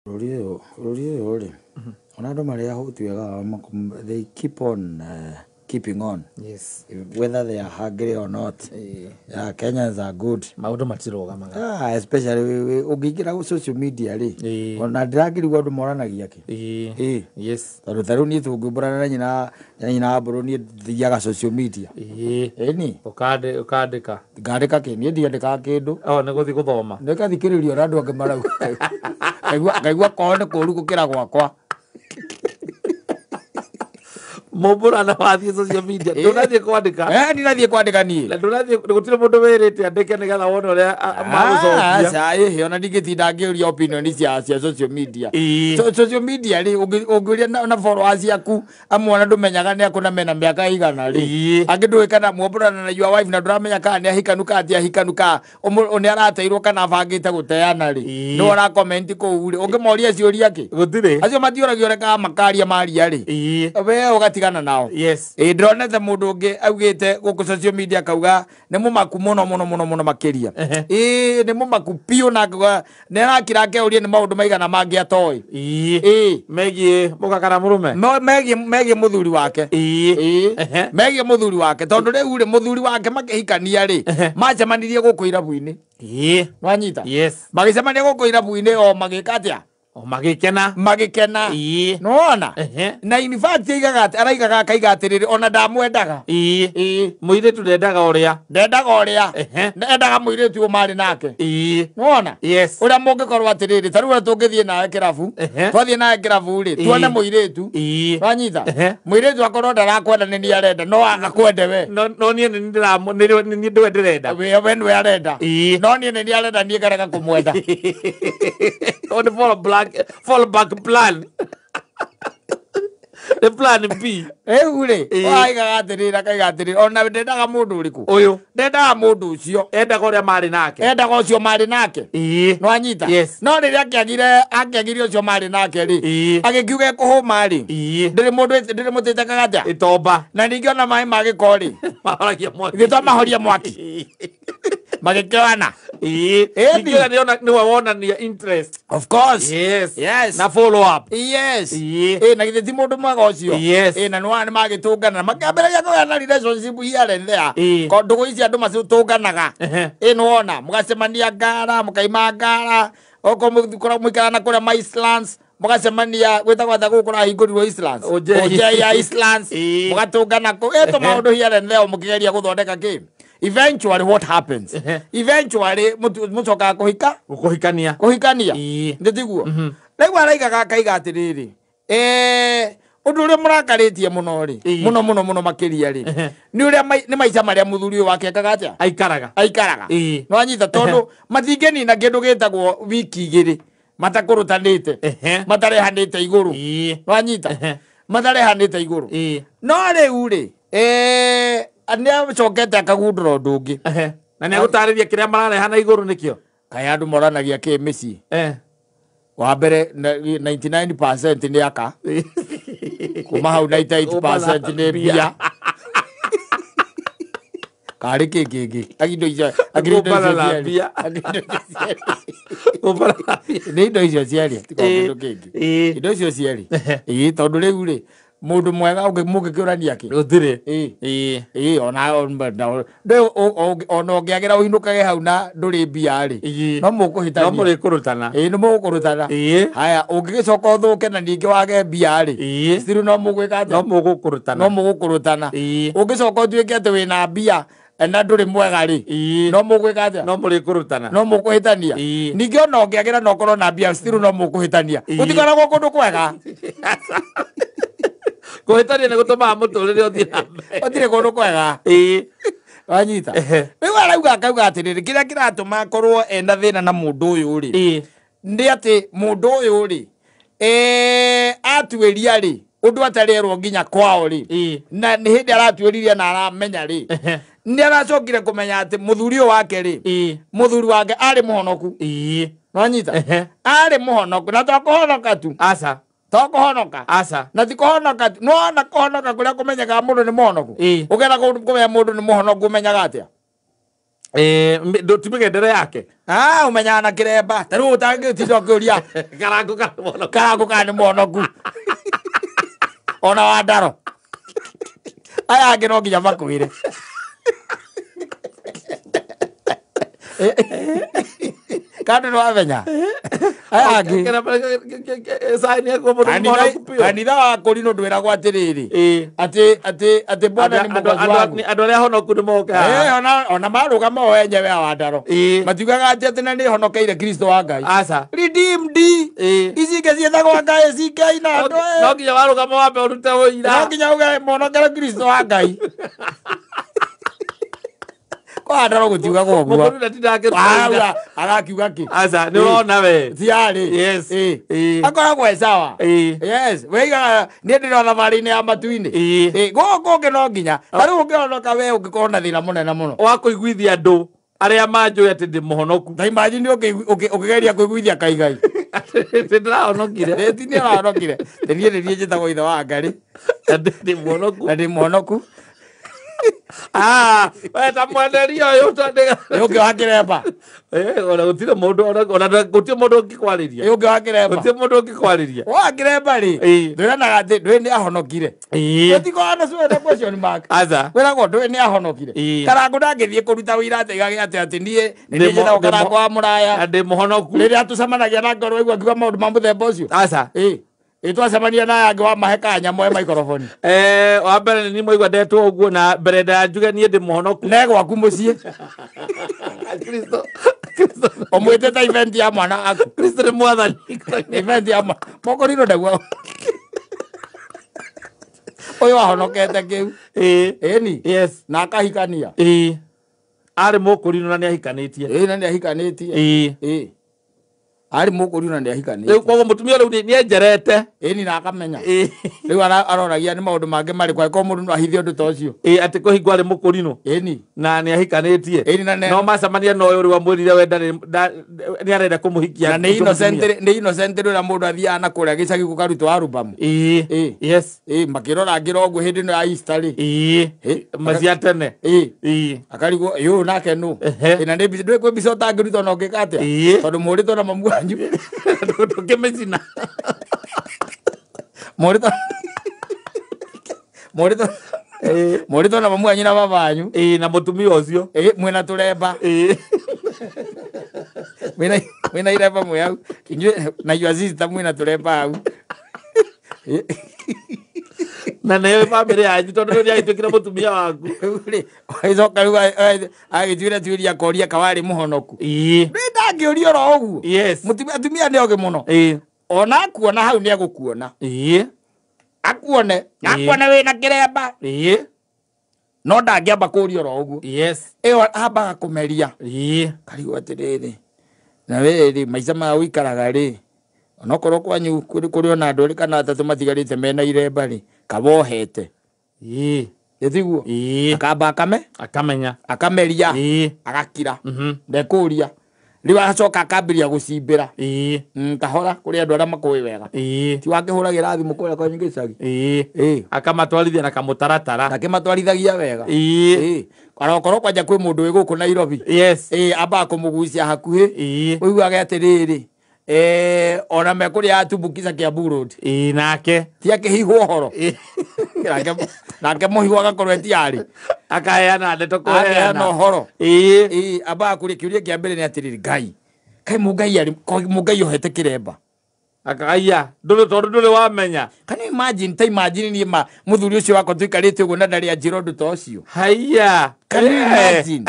Bũrũri ũyũ rĩ, ona andũ marĩ ahũtu wega, they keep on keeping on, whether they are hungry or not. Yeah, Kenyans are good. Maũndũ matirũgamaga. Ah, especially ũngĩingĩra social media rĩ, ona ndĩrakĩrigwo andũ moranagia kĩ. Tondũ ta rĩu niĩ tũngĩũmbũrana na nyina wa mbũrũ, niĩ thiaga social media. Ĩni. Ũkandĩka. Ngandĩka kĩ? Niĩ ndiandĩkaga kĩndũ. O nĩ gũthiĩ gũthoma. Nĩngathikĩrĩria ũrĩa andũ angĩ marauga, ngaigua kwao nĩ kũũru gũkĩra gwakwa. Mũmbũrana wathiĩ social media, ndũnathiĩ kwandĩka. Eh, ndinathiĩ kwandĩka niĩ. Na ndũnathiĩ, gũtirĩ mũndũ wĩrĩte andĩke nĩgetha wone ũrĩa magũcokia. Aca, ĩhĩ, ona ndingĩtinda ngĩũria opinion cia social media. So, social media rĩ, ũngĩũria na followers ciaku amwe, ona ndũmenyaga nĩ akũ na mena mĩaka igana rĩ. Angĩ ndũĩ kana muombũrana na your wife na ndũramenya kana nĩ ahikanu kana ti ahikanu, kana nĩ arateirwo kana abangĩte gũteana rĩ. Nĩ ũra comment kũu rĩ, ũngĩmoria ciũria kĩ? Gũtirĩ. Acio matiũragio, rekaga makaria maria rĩ, we ũgatigana nao. Ĩ, ndĩronete mũndũ ũngĩ augĩte gũkũ social media, akauga nĩ mũmaku mũno mũno mũno mũno makĩria. Ĩ, nĩ mũmaku biũ, na akauga nĩ arakira akeuria nĩ maũndũ maigana mangĩ atoĩ. Megiĩ mũka kana mũrũme. Megiĩ mũthuri wake. Megiĩ mũthuri wake, tondũ rĩu rĩ, mũthuri wake makĩhikania rĩ, macemanirie gũkũ irabu-inĩ. Nwanyita? Yes. Magĩcemania gũkũ irabu-inĩ, o magĩka atĩa? O magĩkena. Magĩkena. Nĩwona? Na in fact aigaga araigaga akaiga atĩrĩrĩ, ona ndamwendaga. Mũirĩtu ndendaga ũrĩa. Ndendaga ũrĩa. Endaga mũirĩtu ũyũ marĩ nake. Nĩwona? Yes. Ũrĩa mũngĩkorwo atĩrĩrĩ, ta rĩu ũrĩa tũngĩthiĩ nawe kĩrabu, twathiĩ nawe kĩrabu rĩ, tuone mũirĩtu. Nwanyita? Mũirĩtu akorwo ndarakwenda, nĩ niĩ arenda, no akwende we. No niĩ nĩ ndĩramu nĩ niĩ ndĩwe ndĩrenda. We nĩwe arenda, no niĩ nĩ niĩ arenda, niĩ ngarega kũmwenda. O nĩ fall back plan, nĩ plan B. Rĩu rĩ, aigaga atĩrĩrĩ, akaiga atĩrĩrĩ, ona ndendaga mũndũ ũrĩkũ? Ũyũ. Ndendaga mũndũ ũcio. Endaga ũrĩa marĩ nake. Endaga ũcio marĩ nake. Nwanyita? Yes. No rĩrĩa akĩagire ũcio marĩ nake rĩ, agĩkiuga ekũhũma rĩ, ndĩrĩ mũndũ, ndĩrĩ mũtĩtekaga atĩa? Ĩtomba. Na ningĩ ona maĩ ma gĩko rĩ, mahoragia mwaki. Ithuĩ twamahoria mwaki, magĩkĩoana. Ningĩ ũrĩa nĩwe wonania interest. Of course. Na follow up. Ĩ, na githĩ ti mũndũ mwega ũcio? Yes. Ĩ, na nĩwona nĩ magĩtũngana, makĩambĩrĩria kũgĩa na relationship here and there. Ko ndũgũ ici andũ macitũnganaga. Ĩ, nĩwona mũgacemania ngara, mũkaima ngara, okorwo mũikara na kũrĩa ma Eastlands, mũgacemania gwĩtagwo atĩa gũkũ kũrahingũrirwo Eastlands? Ũnjei. Ũnjei ya Eastlands. Mũgatũngana kũ ĩ tũ maũndũ here and there, mũkĩgeria gũthondeka kĩ. Eventually what happens? Eventually mũcokaga kũhika. Kũhikania. Kũhikania. Nĩ tiguo? Rĩu araigaga akaiga atĩrĩrĩ, ũndũ ũrĩa mũrakarĩtie mũno rĩ, mũno mũno mũno makĩria rĩ, nĩ ũrĩa nĩ maica marĩa mũthuri ũyũ wake ekaga atĩa? Aikaraga. Aikaraga. Nĩwanyita? Tondũ matingĩnina kĩndũ gĩtagwo wiki 2 matakũrũtanĩte, matarehanĩte igũrũ. Nĩwanyita? Matarehanĩte igũrũ. No rĩu rĩ, nĩ acokete akagundũra ũndũ ũngĩ. Na nĩ agũtarĩria kĩrĩa mararehana igũrũ nĩkĩo. Kaĩ andũ moranagia kĩ mĩciĩ? Wa mbere, 99% nĩ aka kuma hau, 98% nĩ mbia, karĩ kĩ kĩngĩ. Aki indo icio, akiri indo icio Kũmbana na cierĩ. mbia. Akiri indo icio cierĩ. Kũmbana na mbia. Nĩ indo icio cierĩ, ti kĩndũ kĩngĩ. Indo icio cierĩ. Ĩĩ, tondũ rĩu rĩ, mũndũ mwega mũngĩkĩũrania kĩ? Gũtirĩ. Ĩĩ, ona ũngĩagĩra ũinũkage hau na ndũrĩ mbia rĩ, no no mũkũhĩtania. Mũrĩkũrũtana. Ĩĩ, nĩ mũgũkũrũtana. Haya, ũngĩgĩcoka ũthũke na ningĩ wage mbia rĩ, still no mũgwĩka No atĩa? mũgũkũrũtana. No mũgũkũrũtana. Ũngĩcoka ũtuĩke atĩ wĩna mbia na ndũrĩ mwega rĩ, no mũgwĩka atĩa? No mũrĩkũrũtana. No mũkũhĩtania. Ningĩ ona ũngĩagĩra na ũkorwo na mbia, still no mũkũhĩtania. Gũtikoragwo kũndũ kwega. Kũhĩtania nĩ gũtũmaga mũtũrĩre ũthiĩ na mbere. Gũtirĩ kũndũ kwega. Wanyita? Rĩu arauga akauga atĩrĩrĩ, kĩrĩa kĩratũma akorwo ena thĩna na mũndũ ũyũ rĩ, nĩ atĩ mũndũ ũyũ rĩ, atuĩria rĩ, ũndũ atarerwo nginya kwao rĩ, na nĩ hĩndĩ aratuĩririe na aramenya rĩ, nĩ aracokire kũmenya atĩ mũthuri ũyũ wake rĩ, mũthuri wake arĩ mũhonoku. Nwanyita? Arĩ mũhonoku, na to kũhonoka tu. Aca. To kũhonoka. Aca. Na ti kũhonoka tu. Nĩwona kũhonoka kũrĩa kũmenyekaga mũndũ nĩ mũhonoku? Ũkenda kũmenya mũndũ nĩ mũhonoku, ũmenyaga atĩa? Ti mĩgendere yake. Ũmenyaga na kĩremba. Ta rĩu ũtangĩtinda ũkĩũria Karangu kana mũhonoku. Karangu kana nĩ mũhonoku. Ona wa ndaro. Aya angĩ no nginya makwĩre. Kando nĩ wamenya. Aya angĩ. Kanitha wa Kũrinũ ndwĩragwo atĩrĩrĩ. Atĩ Bwana nĩ mũgoci waku. Andũ arĩa honoku nĩ moke haha. Ona marũgama o enyewe a Wandaro. Matiugaga atĩ na nĩ honokeire Kristo wa Ngai. Aca. Redeemed. Ici ingĩ ciĩtagwo Ngai cikai na andũ. No nginya warũgama wambe ũrute ũira. No nginya uge monokere Kristo wa Ngai. Kwa Wandaro gũtiugagwo ũguo. Mũkũrinũ ndatinda akĩruta ũira. Arakiuga kĩ? Aca, nĩ ũrona we. Tiarĩ. Yes. Akoragwo e sawa. Yes. Weigaga niĩ ndĩrĩ o thabarĩ-inĩ ya matu-inĩ. Gũkũ ũngĩ no nginya. Ta rĩu ũngĩhonoka we ũngĩkorwo na thĩna mũnene mũno. Wa kũiguithia andũ arĩa manjũĩ atĩ ndĩ mũhonoku. Ta imagine ũkĩgeria kũiguithia Kaigai. Atĩ ndĩrahonokire. Ti nĩ ũrahonokire. Nĩ niĩ nĩ niĩ njĩtagwo ithe wa Ngarĩ. Na ndĩ mũhonoku. Na ndĩ mũhonoku. We ta mwenderia ũyũ tondũ Nĩ ũngĩ wa kĩremba. Ona gũtirĩ mũndũ, ona gũtirĩ mũndũ ũngĩkwarĩria. Nĩ ũngĩ wa kĩremba. Gũtirĩ mũndũ ũngĩkwarĩria. Wa kĩremba rĩ, ndwĩranaga atĩ ndũĩ nĩ ahonokire. Gũtikoragwo na cuena question mark. Aca. Wĩragwo ndũĩ nĩ ahonokire. Karangu ndangĩthiĩ kũruta ũira atĩ aigage atĩ niĩ nĩ niĩ njĩtagwo Karangu wa Mũraya. Na ndĩ mũhonoku. Rĩrĩa tũcemanagia na ngoro waigua akiuga maũndũ ma mũthemba ũcio. Aca. Twacemania na aya angĩ wamahe kanya moe maikoroboni. Wa mbere nĩ mwaigua ndetwo ũguo na mbere ndanjuge niĩ ndĩ mũhonoku. Ne gwaku mũciĩ. Kristo. Ũmwĩtĩte event ya mwana waku. Kristo nĩ mwathani. Event ya mwana. Mokoriro ndaguo. Ũyũ ahonokete kĩu. Ĩni. Yes. Na akahikania. Arĩ mũkũrinũ na nĩahikanĩtie. Na nĩahikanĩtie. Arĩ mũkũrinũ na nĩahikanĩtie. Rĩu koguo mũtumia rĩu nĩenjerete. Ĩni na akamenya. Rĩu aroragia nĩ maũndũ mangĩ marĩkũ angĩkorwo mũndũ no ahithe ũndũ ta ũcio. Atĩ kũhingwo arĩ mũkũrinũ. Ĩni. Na nĩahikanĩtie. Ĩni na no macemania na ũyũ rĩu amwĩrire we ndarĩ nĩarenda kũmũhikia. Na nĩ innocent, nĩ innocent rĩrĩa mũndũ athiaga na kũrĩa gĩcagi gũkarutwo album. Yes. Makĩrora ngĩra ũguo hĩndĩ ĩno ya Easter rĩ. Macia tene. Akarigwo ũyũ nake nũ. Na nĩ mbica, ndũĩ kwĩ mbica ũtangĩruta ona ũngĩka atĩa. Tondũ mũrĩtwo na mamu wanyu. Ndũkĩmĩcina. Mũrĩtwo na mamu wanyu na baba wanyu. Na mũtumia ũcio. Mwĩna tũremba. Mwĩna iremba mwĩ hau. Inyuĩ na your sister mwĩna tũremba hau. Na nĩyo bamĩrĩ yanyu tondũ rĩu nĩagĩtuĩkire mũtumia waku. Rĩu-rĩ, agĩcoka rĩu agĩtuĩra tuĩria akoria ka warĩ mũhonoku. Nĩ ndangĩũria oro ũguo. Yes. Atumia nĩ ogĩ mũno. Ona akuona hau nĩ egũkuona. Akuone. Na akuone wĩna kĩremba. No ndangĩamba kũũria oro ũguo. Yes. Ĩyo ambaga kũmeria. Karigwo atĩrĩrĩ. Na we rĩ, maica maya ũikaraga rĩ, onokorwo kwanyu kũrĩ ona andũ erĩ kana atatũ matigarĩte mena iremba rĩ, kawohete. Ĩtiguo? Akamba akame? Akamenya. Akameria. Agakira. Ndekũria. Rĩu agacoka akambĩrĩria gũcimbĩra. Kahora kũrĩ andũ arĩa makũĩ wega. Ti wakĩhũragĩra thimũ kũrĩa kwanyu gĩcagi. Akamatwarithia na kamũtaratara. Akĩmatwarithagia wega. Arokorwo kwanja kwĩ mũndũ wĩ gũkũ Nairobi. Yes. Ambaga kũmũgucia hakuhĩ. Ũiguage atĩrĩrĩ. Ona mekũrĩa atumbukiza Kiambu Road. Nake. Ti akĩhihwo ũhoro. Nake mũhihwo agakorwo etiarĩ. Akaheana ndeto kũheana. Akaheana ũhoro. Ambaga kũria kĩũria kĩa mbere nĩ atĩrĩrĩ, Ngai. Kaĩ mũngai arĩ, mũngai ohete kĩremba. Akaiya, ndũrĩ tondũ ndũrĩ wamenya. Can you imagine, ta imagine niĩ ma mũthuri ũcio wakwa tũikarĩte ũguo na ndarĩ anjĩra ũndũ ta ũcio. Haiya. Can you imagine?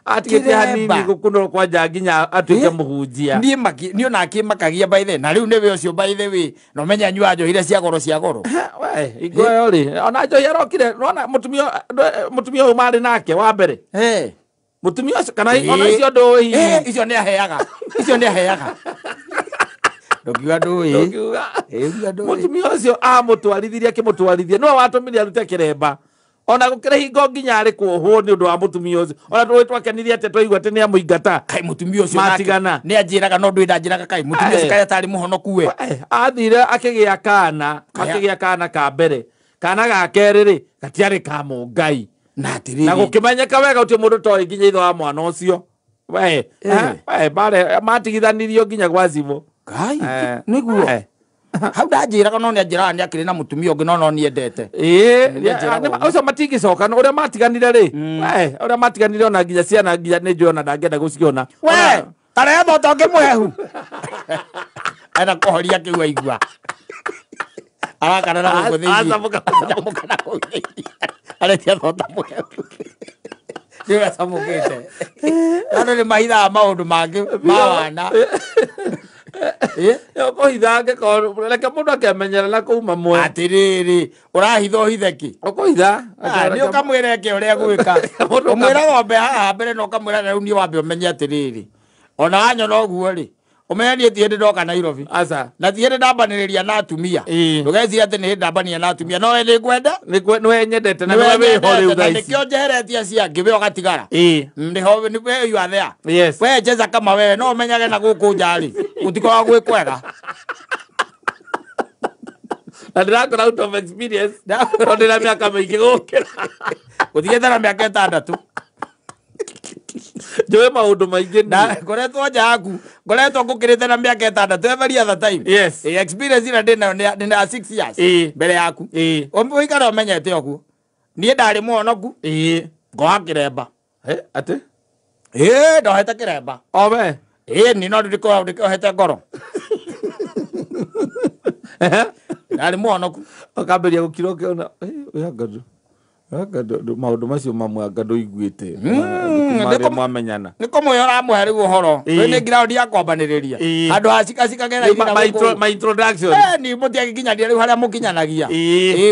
Atigĩte hanini gũkunũrwo kwanja nginya atuĩke mũhunjia. Niĩ niĩ ona akĩmakagia by the na rĩu nĩwe ũcio by the way, na ũmenye anyuaga njohi iria cia goro cia goro. We, hingo ĩyo rĩ, ona njohi arokire, nĩwona mũtumia ũyũ marĩ nake wa mbere. Mũtumia ũcio kana ona icio ndũĩ hihi. Icio nĩaheaga. Icio nĩaheaga. Ndũngiuga ndũĩ. Ndũngiuga. Ndũngiuga ndũĩ. Mũtumia ũcio amũtwarithirie akĩmũtwarithia, nĩwe watũmire arute kĩremba. Ona gũkĩrĩ hingo nginya arĩ kuohwo nĩ ũndũ wa mũtumia ũcio. Ona ndũĩ twakenirie atĩa twaigua atĩ nĩ amũingata. Kaĩ mũtumia ũcio nake Matigana. nĩ anjĩraga no ndũĩ ndanjĩraga kaĩ mũtumia ũcio kaĩ atarĩ mũhonoku we. Athire akĩgĩa kana, akĩgĩa kana ka mbere. Kana ga kerĩ rĩ, gatiarĩ ka mũngai. Na atiriri Na gũkĩmenyeka wega ũtĩ mũndũ toĩ nginya ithe wa mwana ũcio. We, we bare matigithanirio nginya gwa cibũ. Ngai niguo. Hau ndanjĩraga no nĩanjĩraga nĩakĩrĩ na mũtumia ũngĩ no no niendete. Ĩĩ, ũcio matingĩcoka ũrĩa matiganire rĩ. We, ũrĩa matiganire ona nginya ciana nginya nĩ njũĩ ona ndangĩenda gũciona. We, tarehe thota ũngĩ mũhehu. Ena kũhoria kĩu aigua. Arakana na gũkũ thĩinĩ. Acamũka na kũu thĩinĩ. Aretia thota mũhehu. Nĩ acamũkĩte. Andũ nĩ mahithaga maũndũ mangĩ ma wana. Ũkũhitha angĩkorwo reke mũndũ akemenyera na kũu mamwe. Atĩrĩrĩ, ũrahitha ũhithe kĩ? Ũkũhitha. Nĩ ũkamwĩra eke ũrĩa gwĩka. Ũmwĩraga wambe haha mbere na ũkamwĩra na rĩu niĩ wambe ũmenye atĩrĩrĩ. Ona wanyona ũguo rĩ, ũmenye niĩ ti hĩndĩ ndoka Nairobi. Aca. Na ti hĩndĩ ndambanĩrĩria na atumia. Ndũgecirie atĩ nĩ hĩndĩ ndambania na atumia. No we nĩ ngwenda? Nĩwe nyendete na nĩwe wĩho rĩu thaa ici. Nĩkĩo njeheretie acio angĩ we ũgatigara. Nĩho we you are there. Yes. We cheza kama wewe no ũmenyage na gũkũ nja rĩ, gũtikoragwo gwĩ kwega. Na ndĩrakora out of experience. Tondũ ndĩna mĩaka mĩingĩ gũkĩra. Gũtigĩte na mĩaka 6. Njũĩ maũndũ maingĩ na ngoretwo nja yaku ngoretwo ngũkĩrĩte na mĩaka 6 every other time. Yes. Experience ĩrĩa ndĩnayo nĩ na 6 years mbere yaku. Ũikare ũmenyete ũguo. Niĩ ndarĩ mũhonoku. Ngoha kĩremba. Atĩ? Ndohete kĩremba. O we? Niĩ no ndĩkohete ngoro. Ndarĩ mũhonoku. Ũkambĩrĩria gũkira ũkĩona anga maũndũ macio mamwe anga ndũiguĩte marĩa mwamenyana. Nĩ kũmũhe ũramũhe rĩu ũhoro. Rĩu nĩ ground ya kwambanĩrĩria. Handũ ha cikacikagera ihinda gũkũ. My introduction. Nĩ mũtiagĩkinyanĩria rĩu harĩa mũkinyanagia.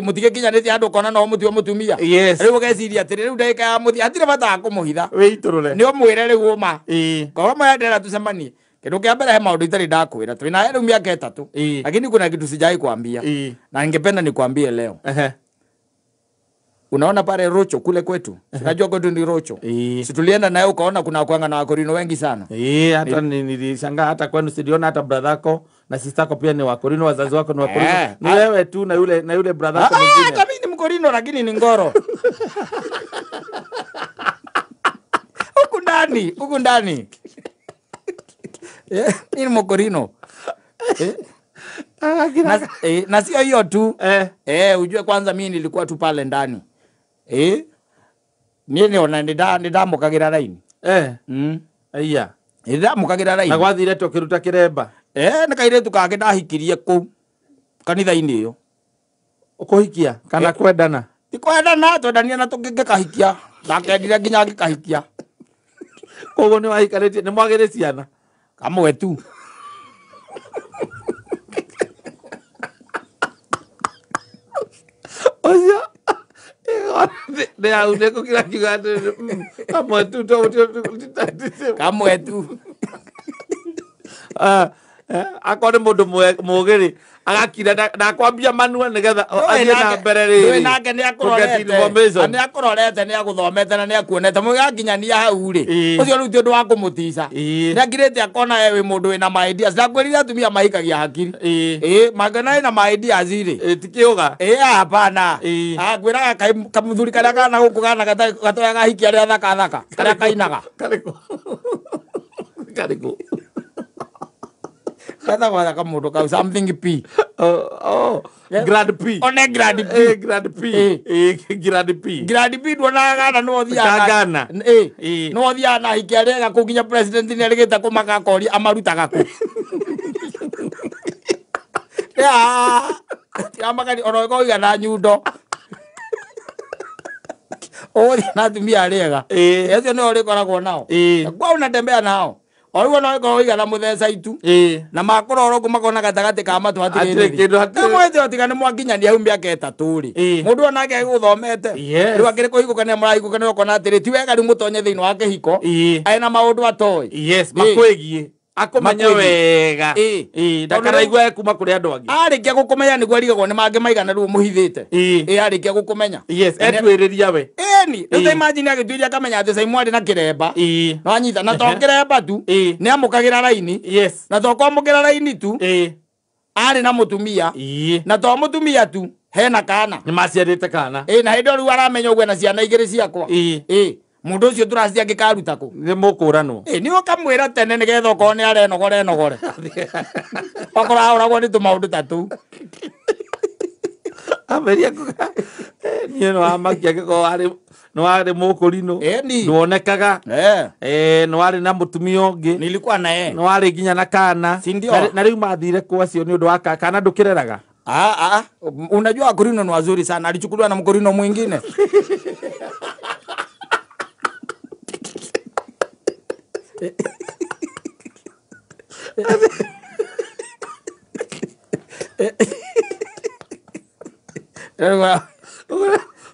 Mũtigĩkinyanĩtie handũ ũkona no mũtue mũtumia. Rĩu ũgeciria atĩrĩ rĩu ndagĩka ya mũthia hatirĩ bata wa kũmũhitha. Wĩitũrũre. Nĩ ũmwĩre rĩu ũma. Korwo mwendera tũcemanie. Kĩndũ kĩa mbere he maũndũ itarĩ ndakwĩra. Twĩna rĩu mĩaka 3. Lakini kuna kitu sijai kuambia. Na ningependa nikwambie leo. Unaona pale Rocho kule kwetu. Unajua kwetu ni Rocho. Si tulienda naye ukaona kuna kuanga na Wakorino wengi sana. Hata nilishangaa hata kwenu siliona hata brother yako na sister yako pia ni Wakorino, wazazi wako ni Wakorino. Ni wewe tu na yule brother yako mwingine. Hata mimi ni Mkorino lakini ni ngoro. Huku ndani, huku ndani. Ni Mkorino. Na sio hiyo tu. Ujue kwanza mimi nilikuwa tu pale ndani. Niĩ nĩona nĩndamũkagĩra raini. Aya. Nĩndamũkagĩra raini. Na gwathire tũkĩruta kĩremba. Nĩ kairĩtu kangĩ ndahikirie kũu kanitha-inĩ ĩyo. Ũkũhikia kana kwendana? Ti kwendana, twendania na tũngĩkahikia. Ndakendire nginya ngĩkahikia. Koguo nĩ wahikanĩtie, nĩ mwagĩrĩ ciana? Kamwe tu. Ũcio nĩ hau nĩ kũkira kiuga atĩrĩrĩ, kamwe tu kamwe tu. Akorwo nĩ mũndũ mũũgĩ rĩ, agakira ndakwambia manua nĩgetha athiĩ na mbere rĩrĩ. Ndũĩ nake nĩ akũrorete nĩ agũthomete na nĩ akuonete mũgakinyania hau rĩ, ũcio rĩu ti ũndũ wa kũmũtica. Nĩ akirĩte akona we wĩ mũndũ wĩna ma ideas. Ndakwĩrire atumia mahikagia hakiri. Mangĩona wĩna ma ideas rĩ. Ti kĩũga. Hapana. Ngwĩraga kamũthuri karĩa kana gũkũ kana gatoyaga hiki arĩa thaka thaka karĩa kainaga. Karĩkũ? Karĩkũ? Kata kwa kamundu kau something P. Oh, Grand P. One Grand P. Grand P. Grand P. Grand P ndwonaga gana no thiaga. Gana. No thiaga na hiki arega kũ nginya president nĩ arĩgĩte kũmaka akoria amarutaga kũ. Ya. Tiamakani ono ĩkoiga na nyundo. Ũgũthiĩ na atumia arĩega. Acio nĩo ũrĩkoragwo nao. Kwa unatembea nao. Oruo no ĩkorwo igana mũtheca itu. Na makorwo oro makona gatagatĩ ka matũ hatirĩ kĩndũ hatirĩ. Mwete otiga nĩ mwakinyania hau mĩaka 3 rĩ. Mũndũ onake agĩgũthomete. Rĩu akĩrĩ kũhingũka mũrahingũka nĩ ũkona atĩrĩ ti wega rĩu mũtonye thĩinĩ wa kĩhiko. Ena maũndũ atoĩ. Yes, makwĩgiĩ. Akũmenye wega. Ndakaraigua kuma kũrĩ andũ angĩ. Arĩkia gũkũmenya nĩguo arigagwo nĩ mangĩ maigana rĩu mũhithĩte. Arĩkia gũkũmenya. Yes, etuĩrĩria we. Ĩni, rĩu ta imagine agĩtuĩria akamenya atĩ Saimu arĩ na kĩremba. No anyita na to kĩremba tu. Nĩ amũkagĩra raini. Yes. Na to kwamũkĩra raini tu. Arĩ na mũtumia. Na to mũtumia tu. Hena kana. Nĩ maciarĩte kana. Ĩ na hĩndĩ ĩyo rĩu aramenya ũguo na ciana igĩrĩ ciakwa. Ĩ. Mũndũ ũcio tũraci angĩkaruta kũ? Nĩ mũkũranwo. Ĩ nĩ ũkamwĩra tene nĩgetha okorwo nĩ arenogora enogore. Okorwo ahũragwo nĩ tũmaũndũ ta tũu. Amberia kuga niĩ nĩ wamakia angĩkorwo warĩ nĩ warĩ mũkũrinũ. Ĩni. Ndwonekaga. Eh. Nĩ warĩ na mũtumia ũngĩ. Nilikuwa na yeye. Nĩ warĩ nginya na kana. Si ndio? Na rĩu mathire kwa acio nĩ ũndũ wa kana ndũkĩreraga. Ah ah, unajua Wakorino ni wazuri sana. Alichukuliwa na mkorino mwingine.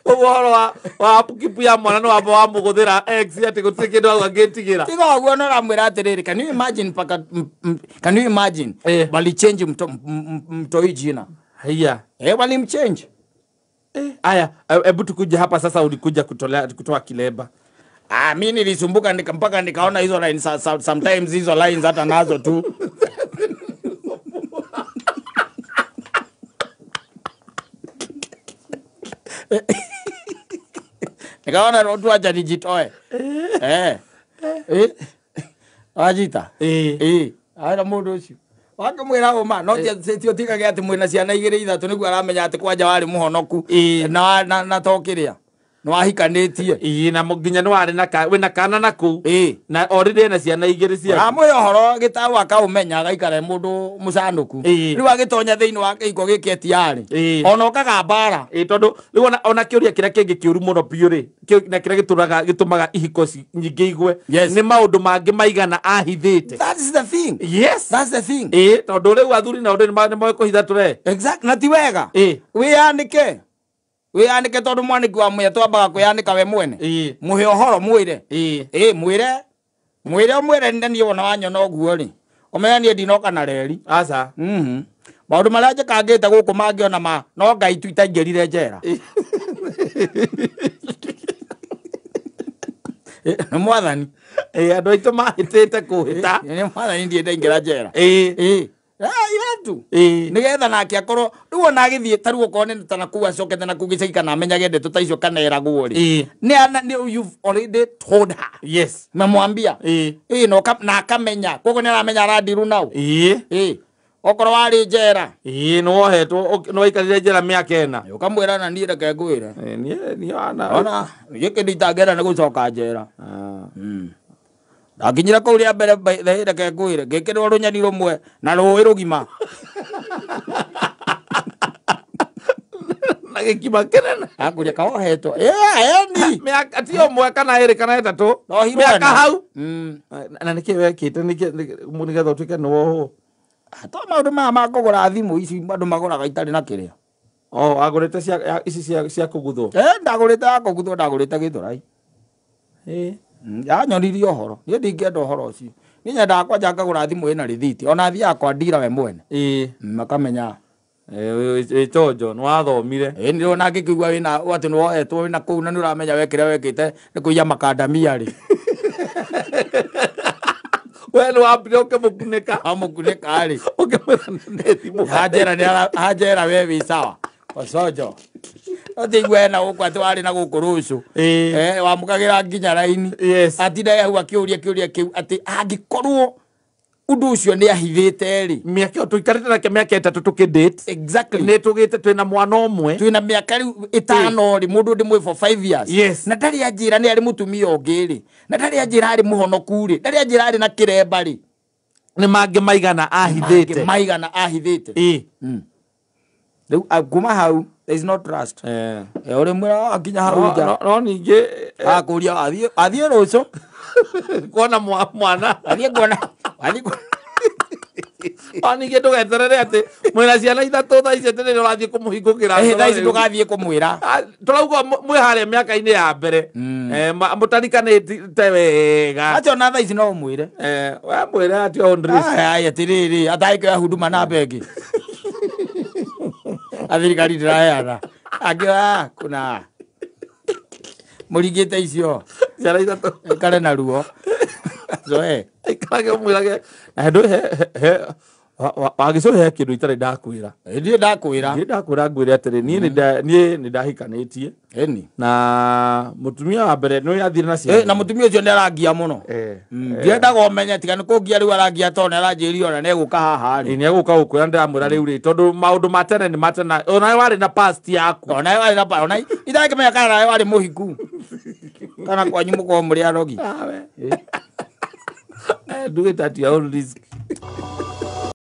Ũguo ũhoro wa kipu ya mwana nĩ wamba wamũgũthĩra ex atĩ gũtirĩ kĩndũ hau angĩtigĩra. Tiga ũguo no ramwĩra atĩrĩrĩ, can you imagine paka can you imagine Eh. walichange mtoi jina. Haiya. Eh, walimchange. Aya, hebu tukuje hapa sasa ulikuja kutoa kilemba. Ah, mi nilisumbuka mpaka nikaona hizo lines sometimes hizo lines hata nazo tu. Nikaona tu acha nijitoe. Eh. Eh. Wajita. Eh. Ara mũndũ ũcio. Wakamwĩra ũma no ti ũtigage atĩ mwĩna ciana igĩrĩ ithatũ nĩguo aramenya atĩ kwanja warĩ mũhonoku na to kĩrĩa. Nĩ wahikanĩtie. Ĩ na nginya nĩ warĩ na wĩna kana na kũu. Ĩ. Na already ena ciana igĩrĩ ciaku. Amwĩra ũhoro gĩtaũ akaũmenya agaikara e mũndũ mũcanũku. Rĩu agĩtonya thĩinĩ wa kĩhiko gĩkĩ etiarĩ. Ona okaga mbara. Ĩ tondũ rĩu ona kĩũria kĩrĩa kĩngĩ kĩũru mũno biũ rĩ, na kĩrĩa gĩtũmaga ihiko nyingĩ igwe Yes. nĩ maũndũ mangĩ maigana ahithĩte. That's the thing. Yes. That's the thing. Ĩ tondũ rĩu athuri nao nĩ moĩ kũhitha tũre. Exactly. Na ti wega. Ĩ. Wĩyanĩke. Wĩyanĩke tondũ mwanĩki wa mwĩya twambaga kwĩyanĩka we mwene. Ĩ. Mũhe ũhoro mwĩre. Ĩ. Ĩ mwĩre. Mwĩre ũmwĩre nĩ niĩ wona wanyona ũguo rĩ. Ũmenye niĩ ndinoka na reri. Aca. Maũndũ marĩa njĩkangĩte gũkũ mangĩona ma no Ngai tu itaingĩrire njera. Nĩ mwathani. Ĩ andũ aitũ mahĩtĩte kũhĩta. Nĩ mwathani ndiĩ ndaingĩra njera. Ĩ. Ĩ. Iratu. Ĩ. Nĩgetha nake akorwo rĩu ona agĩthiĩ ta rĩu okorwo nĩ ta nakũu acokete nakũu gĩcagi kana amenyage ndeto ta icio kana eragwo rĩ. Ĩ. Nĩ you've already told her. Yes. Memwambia. Ĩ. Ĩ na akamenya. Koguo nĩ aramenya arandiru nau. Ĩ. Ĩ. Okorwo warĩ njera. Ĩ nĩ wohetwo nĩ waikarire njera mĩaka ĩna. Ũkamwĩra na niĩ reke ngwĩre. Niĩ ona. Ona gĩkĩ nditangĩenda nĩ gũcoka njera. Ndakinyire kũu rĩa mbere reke ngwĩre ngĩkĩrwo rũnyeni rũmwe na rũĩ rũgima. Na gĩkima kĩnene. Akũria kaohetwo. Ĩ Mĩaka ti ũmwe kana ĩrĩ kana ĩtatũ. Nohirwo Mĩaka ĩna. hau. Na nĩkĩ wekĩte nĩgetha ũtuĩke nĩ wohwo? To maũndũ maya ma kũgũra thimũ ici andũ magũraga itarĩ na kĩrĩa. Oh, agũrĩte cia ici cia kũguthwo. Ndagũrĩte ya kũguthwo ndagũrĩte Gĩthũrai. Ĩ. Yanyonirie ũhoro. Niĩ ndingĩenda ũhoro ũcio. Niĩ nyendaga kwanja ngagũra thimũ ĩna rĩthiti. Ona thiaga kwa ndira we mwene. Ĩ. Makamenya. Wĩ chonjo nĩ wathomire. Ĩ nĩ ona ngĩkĩigua wĩna atĩ nĩ wohetwo wĩna kũu na nĩ ũramenya we kĩrĩa wekĩte nĩ kũiya makandamia rĩ. We nĩ wambire ũkĩmũkunĩka. Amũkunĩka rĩ. Ũkĩmwĩra nĩ thimũ. Hanjera we wĩ sawa. Ocojo. Otigua ena gũkũ atĩ warĩ na gũkũ rũciũ. Wamũkagĩra nginya raini. Yes. Atinda hau akĩũria kĩũria kĩu atĩ angĩkorwo ũndũ ũcio nĩ ahithĩte rĩ. Mĩaka ĩyo tũikarĩte nake mĩaka ĩtatũ tũkĩdate. Exactly. Nĩ tũgĩte twĩna mwana ũmwe. Twĩna mĩaka rĩu ĩtano rĩ mũndũ ndĩmwĩ for 5 years. Yes. Na ndarĩ anjĩra nĩ arĩ mũtumia ũngĩ rĩ. Na ndarĩ anjĩra arĩ mũhonoku rĩ. Ndarĩ anjĩra arĩ na kĩremba rĩ. Nĩ mangĩ maigana ahithĩte. Mangĩ maigana ahithĩte. Ĩ. Rĩu kuma hau there is no trust. Ũrĩmwĩra nginya hau nja. No ningĩ Akũria athiĩ rũciũ. Kuona mwana. Athiĩ kuona. Athiĩ O ningĩ ndũgeterere atĩ mwĩna ciana ithatũ thaa ici atĩ nĩrĩo ũrathiĩ kũmũhingũkĩra. Thaa ici ndũgathiĩ kũmwĩra. Tũrauga mwĩ harĩa mĩaka-inĩ ya mbere. Mũtarikanĩte wega. Acha ona thaa ici no ũmwĩre. We mwĩre atĩ on risk. Aya atĩrĩrĩ atangĩoya huduma namba ĩngĩ. Athirikari ndĩraheana. Angĩoya kuna mũringĩte icio. Ciana ithatũ. Aikare na ruo. Zoe. Aikarage ũmwĩrage na handũ he Wagĩcohe kĩndũ itarĩ ndakwĩra. Ndiĩ ndakwĩra. Ndiĩ ndakwĩra, ngwĩre atĩrĩ, niĩ niĩ nĩ ndahikanĩtie Ĩni. Na mũtumia wa mbere nĩ athire na ciana. Na mũtumia ũcio nĩ arangia mũno. Ndiendaga ũmenye, tiga nĩ kũngia rĩu arangia, tondũ nĩ aranjĩrire ona nĩ egũka haha rĩ. Nĩ egũka gũkwĩra, ndĩramwĩra rĩu rĩ, tondũ maũndũ ma tene nĩ ma tene, onawe warĩ na past yaku. Ona warĩ na ona itakĩmenya kana nawe warĩ mũhiku kana kwanyu mũkorwo mũrĩ arogi. Do it at your own risk.